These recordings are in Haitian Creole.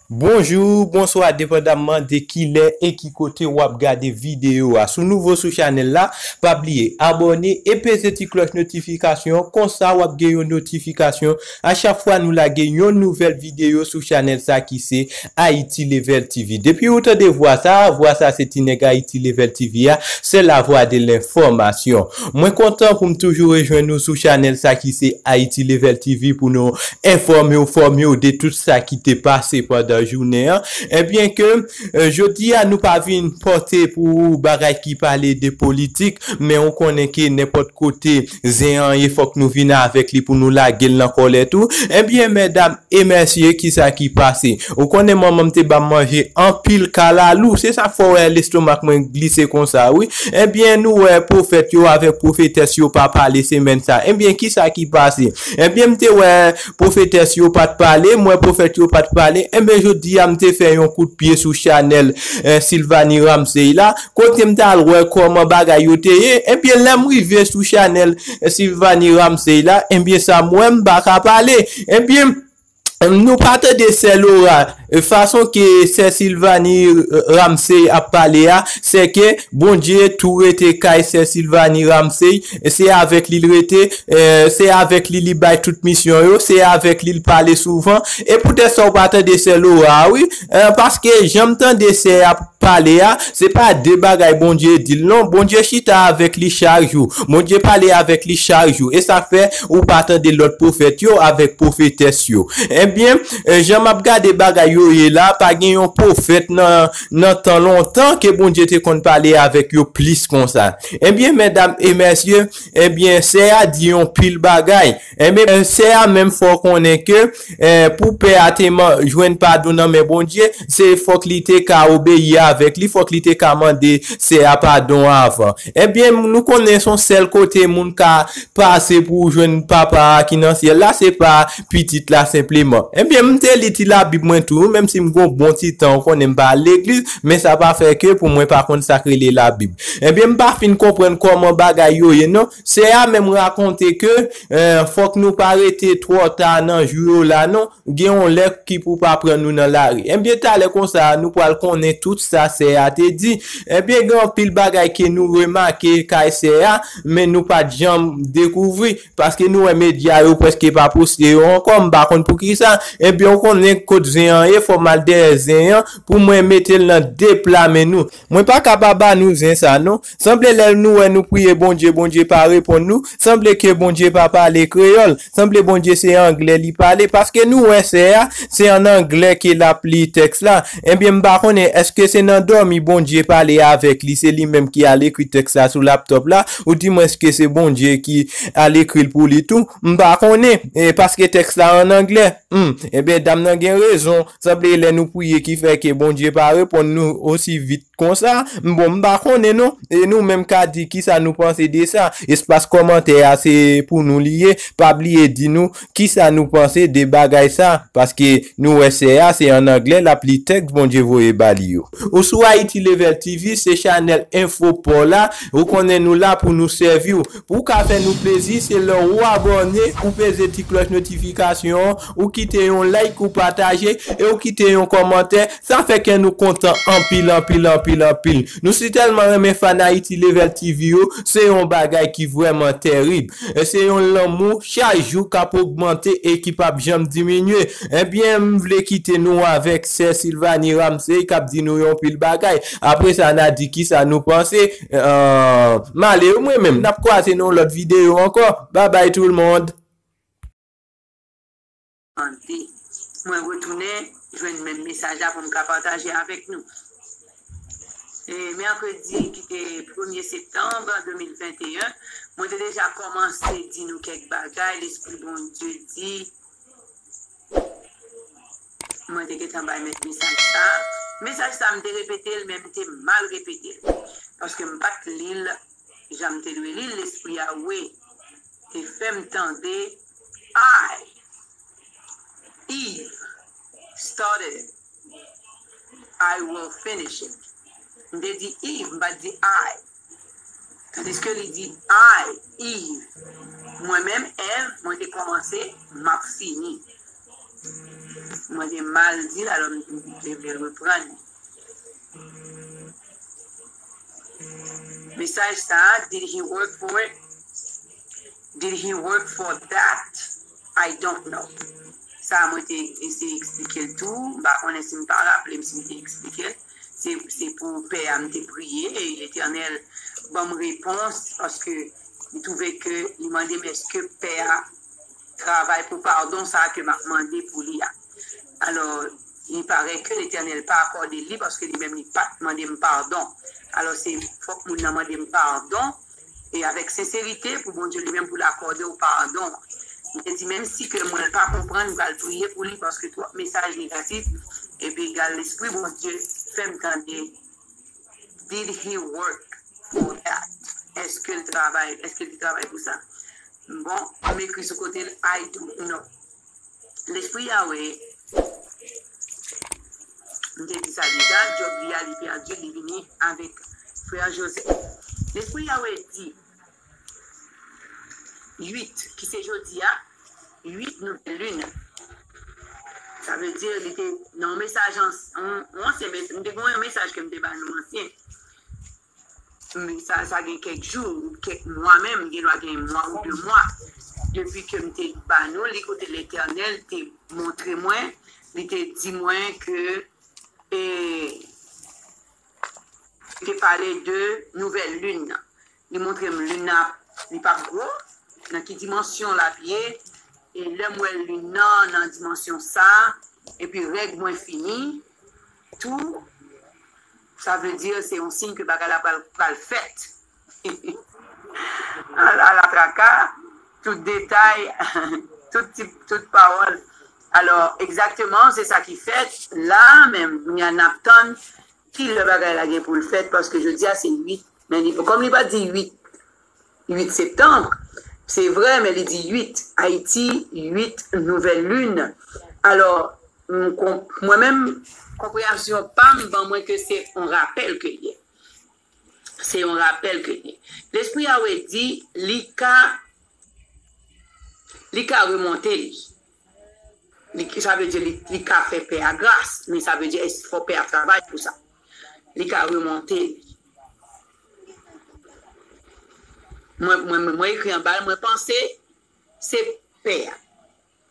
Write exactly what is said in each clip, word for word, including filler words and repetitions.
Bonjou, bonswa, depandamman de ki lè e ki kote w ap gade videyo a. Si w nouvo sou chanèl la, pa bliye abòne e peze ti klòch notifikasyon, konsa w ap gen yon notifikasyon a chak fwa nou lage yon nouvèl videyo sou chanèl sa ki se Haiti Level T V. Depi ou tande vwa sa, vwa sa se ti nèg Haiti Level T V a, c'est la voix de l'information. Mwen kontan pou m toujou rejwenn nou sou chanèl sa ki se Haiti Level T V pou nou enfòme w, fòme w de tout sa ki te pase pandan jounen an. Ebyen ke, eh, jodi a nou pa vin pòte pou bagay ki pale de politik, men ou konnen ke nenpòt kote zen an ye, fòk nou vin avèk li pou nou lage l nan kòlèt ou. Ebyen, medam e mesye, kisa ki pase? Ou konnen manman m te ban m manje anpil kalalou, se sa k fè w wè lestomak mwen glise konsa, wi. Ebyen, nou wè pwofèt yo avèk pwofetès yo pa pale semèn sa. Ebyen, kisa ki pase? Ebyen, m te wè pwofetès yo pa t pale, m wè pwofèt yo pa t pale. Ebyen, jodi a, m te fè yon kout pye sou chanèl, eh, Sylvanie Ramsey la, kote m t al wè kòman bagay yo te ye. Ebyen, lè m rive sou chanèl, eh, Sylvanie Ramsey la, ebyen, sa m wè, m pa ka pale. Ebyen, nou pa tande sè Laura, eh, fason ke sè Sylvanie, eh, Ramsey ap pale a, se ke Bondye tou rete kay sè Sylvanie Ramsey, e se avèk li l rete, eh, se avèk li li bay tout misyon yo, se avèk li l pale souvan. E poutèt sa w pa tande sè Laura a, wi, eh, paske jan m tande sè a pale a, se pa de bagay Bondye di l non. Bondye chita avèk li chak jou. Bondye pale avèk li chak jou. E sa fè ou pa tande lòt pwofèt yo avèk pwofetès yo. Ebyen, eh, jan m ap gade bagay yo ye la, pa gen yon pwofèt nan, nan tan lontan ke Bondye te konn pale avèk yo plis konsa. Ebyen, medam e mesye, ebyen, sè a di yon pil bagay. Ebyen, sè a menm fè w konnen ke, eh, pou pè a te man-, jwenn padon nan men Bondye, se fòk li te ka obeyi avèk li, fòk li te ka mande sè a padon avan. Ebyen, nou konnen se yon sèl kote moun ka pase pou jwenn Papa a ki nan syèl la, se pa Pitit la senpleman. Ebyen, m te li ti Labib mwen tou, menm si m gon bon ti tan, ou konnen m pa al legliz, men sa pa fè ke pou mwen pa konn sa k rele Labib. Ebyen, m pa fin konprann kòman bagay yo ye non. Sè a menm rakonte ke, eh, fòk nou pa rete twò ta nan jou yo la non. Gen yon lè ki pou pa pran nou nan lari. Ebyen, talè konsa, nou pral konnen tout sa sè a te di. Ebyen, gen anpil bagay ke nou remake kay sè a, men nou pa t janm dekouvri, paske nou wè medya yo prèske pa poste yo ankò, m pa konn poukisa. Ebyen, ou konnen kot zen an ye, fò m al dèyè zen an pou mwen mete l nan de pla men nou. Mwen pa ka pa ba nou zen sa non. Sanble lè nou wè nou priye Bondye, Bondye pa reponn nou. Sanble ke Bondye pa pale kreyòl. Sanble Bondye se anglè li pale. Paske nou wè sè a, se an anglè ke l ap li tèks la. Ebyen, m pa konnen èske se nan dòmi Bondye pale avèk li, se li menm ki al ekri tèks la sou laptòp la, oudimwens ke se Bondye ki al ekri l pou li tou. M pa konnen, e, paske tèks la an anglè. Hmm, ebyen, dam nan gen rezon. Sanble lè nou priye ki fè ke Bondye pa reponn nou osi vit konsa. Bon, m pa konnen non. E nou menm ka di kisa nou panse de sa. Espas kòmantè a se pou nou li ye. Pa bliye di nou kisa nou panse de bagay sa. Paske nou wè sè a se an anglè, l ap li tèks Bondye voye ba li yo. Ou sou Haiti Level T V, se chanèl enfo pa w la. Ou konnen nou la pou nou sèvi w. Pou w ka fè nou plezi, se lè w abòne, ou peze ti klòch notifikasyon an, ou kite yon like, ou pataje, e ou kite yon kòmantè. Sa fè kè nou kontan anpil, anpil, anpil, anpil. Nou si tèlman renmen fan Haiti Level T V yo, se yon bagay ki vrèman tèrib. E se yon lanmou chak jou k ap ogmante e ki p ap janm diminye. Ebyen, m vle kite nou avèk sè Sylvanie Ramsey k ap di nou yon pil bagay. Apre sa, n a di kisa nou panse. Eh, m ale wi mwen menm. N ap kwaze nan yon lòt videyo ankò. Babay tout le monde. Mande. Mwen retounen jwenn menm mesaj la pou m ka pataje avèk nou. E mèkredi ki te premye septanm de mil venteyen, mwen te deja kòmanse di nou kèk bagay Lespri Bondye di. Mwen te gentan bay mèt mesaj sa. Mesaj sa, m te repete l, men m te mal repete l. Paske m pa t li l jan m te dwe li l, Lespri a, wi, te fè m tande, I, Eve, started it. I will finish it. M te di Eve, m pa t di I. Tandiske li di I, Eve. Mwen menm, Èv, mwen te kòmanse, m ap fini. Mwen te mal di l, alò m te vle reprann li. Mesaj sa a, did he work for it? Did he work for that? I don't know. Sa mwen te eseye eksplike l tou. M pa konnen si m pa raple m si m te eksplike l. Se, se pou pè a m te priye e Letènèl ban m repons paske li twouve ke li mande m èske pè a travay pou padon sa ke m ap mande pou li a. Alò, li parèt ke Letènèl pa akòde li paske li menm li pa t mande m padon. Alò, se fòk moun nan mande m padon e avèk senserite pou Bondye li menm pou l akòde w padon. Li te di, menm si ke mwen pa konprann, m pral priye pou li paske twòp mesaj negatif epi egal lespri Bondye fè m tande. Did he work for that? Èske l travay? Èske l te travay pou sa? Bon, m ekri sou kote l, I don't know. Lespri Yahweh, m te di sa deja, djòb li a, li pèdi, li vini avèk frè Joseph. Lespri Yahweh di, uit, ki se jodi a, uit nouvèl lin. Sa vle di, li te nan yon mesaj, an, an, an ansyen mes-, m te gen yon mesaj ke m te ba nou ansyen. Men sa, sa gen kèk jou, kèk mwa menm, gen dwa gen mwa ou de mwa. Depi ke m te ba nou li kote Letènèl te montre mwen, li te di mwen ke, e, li te pale de nouvèl lin nan. Li montre m lin nan, li p ap gwo, nan ki dimansyon l ap ye, e lè m wè lin nan nan dimansyon sa, epi règ mwen fini, tou, sa vle di se yon siy ke bagay la pral, pral fèt. Ala, ala traka, tout detay, tout tip, tout pawòl. Alò, egzakteman, se sa ki fèt. La menm, kounye a n ap tann ki lè bagay la gen pou l fèt, paske jodi a se uit, men li, kòm li pa di uit, uit septanm, se vre, men li di uit, Ayiti, uit nouvèl lin. Alò, m kon-, mwen menm, konpreyansyon pa m ban mwen ke se yon rapèl ke l ye. Se yon rapèl ke l ye. Lespri Yahweh di, li ka, li ka remonte li. Li, sa vle di li, li ka fè pè a gras, men sa vle di fò pè a travay pou sa. Li ka remonte li. Mwen, mwen, mwen, mwen ekri anba l, mwen panse se pè a.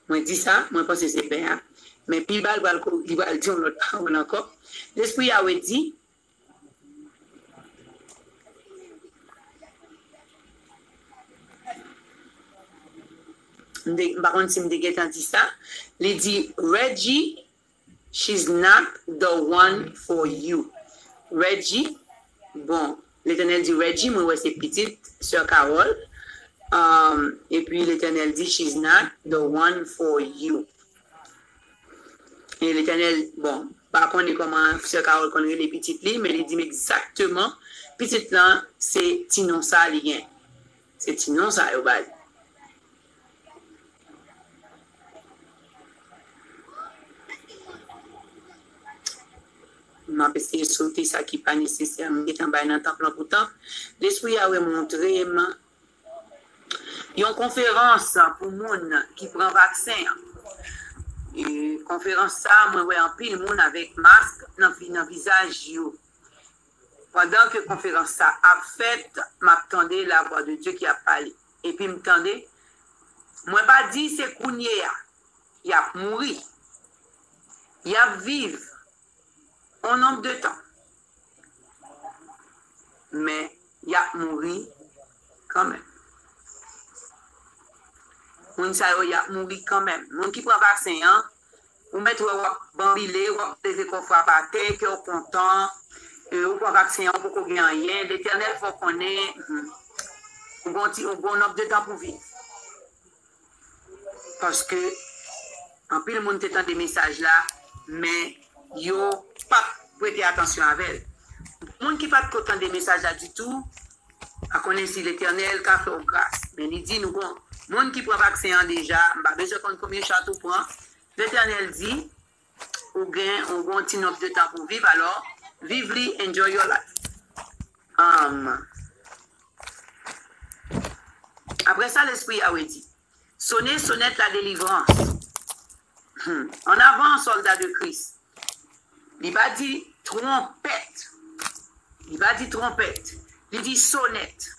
Mwen di sa, mwen panse se pè a. Men pi ba l pral ko-, li pral di yon lòt pawòl ankò. Lespri Yahweh di, M te, m pa konn si m te gentan di sa. Li di, Reggie, she's not the one for you. Reggie, bon, Letènèl di Reggie, mwen wè se pitit sè Carol. Um, epi Letènèl di, she's not the one for you. E Letènèl, bon, pa konnen kòman sè Carol konn rele pitit li, men li di m egzakteman, pitit lan, se ti non sa li gen. Se ti non sa yo ba li. M ap eseye sote sa ki pa nesesè, m gentan bay nan tanp lan pou tanp. Lespri a remontre m yon konferans pou moun ki pran vaksen an. E konferans sa, mwen wè anpil moun avèk mask nan vi-, nan vizaj yo. Pandan ke konferans sa ap fèt, m ap tande la vwa de Dye ki ap pale. Epi m tande, mwen pa di se kounye a y ap mouri. Y ap viv yon nonb de tan. Men, y ap mouri kanmenm. Moun sa yo, y ap mouri kanmenm. Moun ki pran vaksen an, ou mèt wè w ap banbile, w ap leve kò frap atè, kè w kontan, e, ou pran vaksen an, ou poko gen anyen. Letènèl fè w konnen, hmm, ou gon ti, ou gon nonb de tan pou viv. Paske anpil moun te tande mesaj la, men yo p ap prete atansyon avè l. Moun ki pa t ko tande mesaj la ditou, pa konnen si Letènèl ka fè w gras. Men li di nou, bon, moun ki pran vaksen an deja, m pa bezwen konn konbyen chat ou pran. Letènèl di, ou gen, ou gen yon ti nonb de tan pou viv, alò, viv li, enjoy your life. Um, apre sa, Lespri a redi, sone sonèt la delivrans. An avan, sòlda de Kris. Li pa di twonpèt. Li pa di twonpèt. Li di sonèt.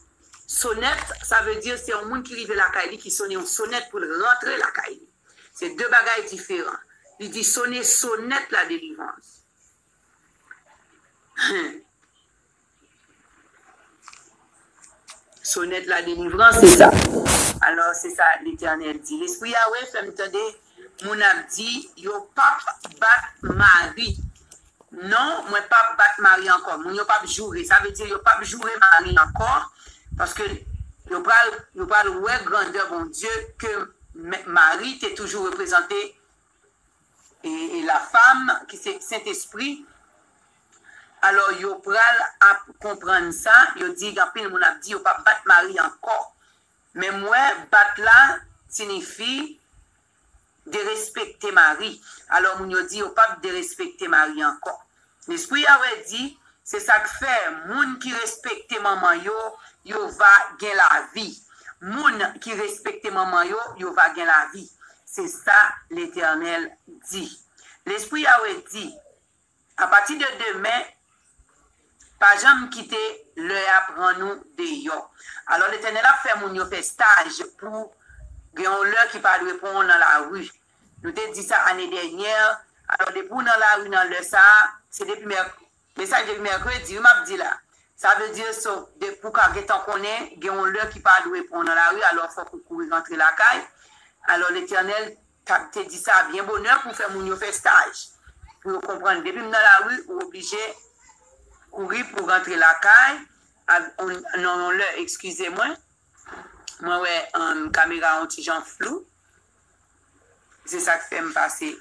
Sonèt, sa vle di se yon moun ki rive lakay li, ki sone yon sonèt pou l rantre lakay li. Se de bagay diferan. Li di sone sonèt la delivrans. Sonèt la delivrans, se sa. Alò, se sa Letènèl di. Lespri Yawe fè m tande moun ap di, yo p ap bat mari. Non, mwen p ap bat mari ankò. Moun yo p ap joure. Sa vle di yo p ap joure mari ankò. Paske yo pral, yo pral wè grandè Bondye ke mè- mari te toujou reprezante e, e la fam ki se Sentespri. Alò, yo pral ap konprann sa. Yo di, anpil moun ap di, yo p ap bat mari ankò. Men m wè bat la siyifi derespekte mari. Alò, moun yo di, yo p ap derespekte mari ankò. Lespri Yawe di, se sa k fè, moun ki respekte manman yo, yo va gen lavi. Moun ki respekte manman yo, yo va gen lavi. Se sa Letènèl di. Lespri Yawe di, apati de demen, pa janm kite lè a pran nou deyò. Alò, Letènèl ap fè moun yo fè staj pou gen yon lè ki pa dwe pran w nan lari. Nou te di sa ane dènyè. Alò, depi w nan lari nan lè sa a, se depi mèk- mesaj depi mèkredi, wi, m ap di la. Sa vle di, so, depi w ka gentan konnen, gen yon lè ki pa dwe pran w nan lari, alò fòk ou kouri rantre lakay. Alò, Letènèl t ap te di sa byen bonè pou fè moun yo fè staj. Pou yo konprann, depi m nan lari, ou oblije kouri pou rantre lakay. A, on- nan yon lè, eskize mwen. Mwen wè, um, kamera yon ti jan flou. Se sa k fè m pase.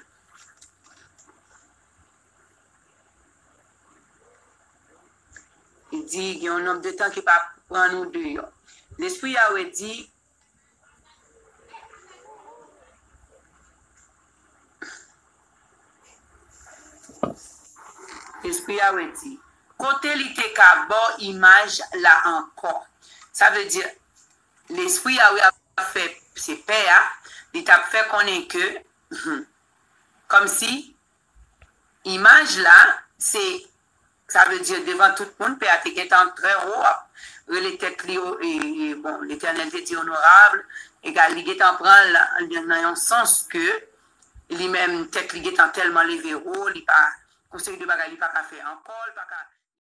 Li di, gen yon nonb de tan ki pa pran nou deyò. Lespri Yawe di, Lespri Yawe di, kote li te ka ba w imaj la ankò? Sa vle di, Lespri Yawe ap fè, se pè a, li t ap fè konnen ke, kòmsi, imaj la, se, sa vle di, devan tout moun, pè a te gentan trè wo, ap rele tèt li, e, e, bon, Letènèl te di onorab, egal, li gentan pran l nan yon sans ke li menm, tèt li gentan tèlman leve wo, li pa, yon seri de bagay li pa ka fè ankò, li pa ka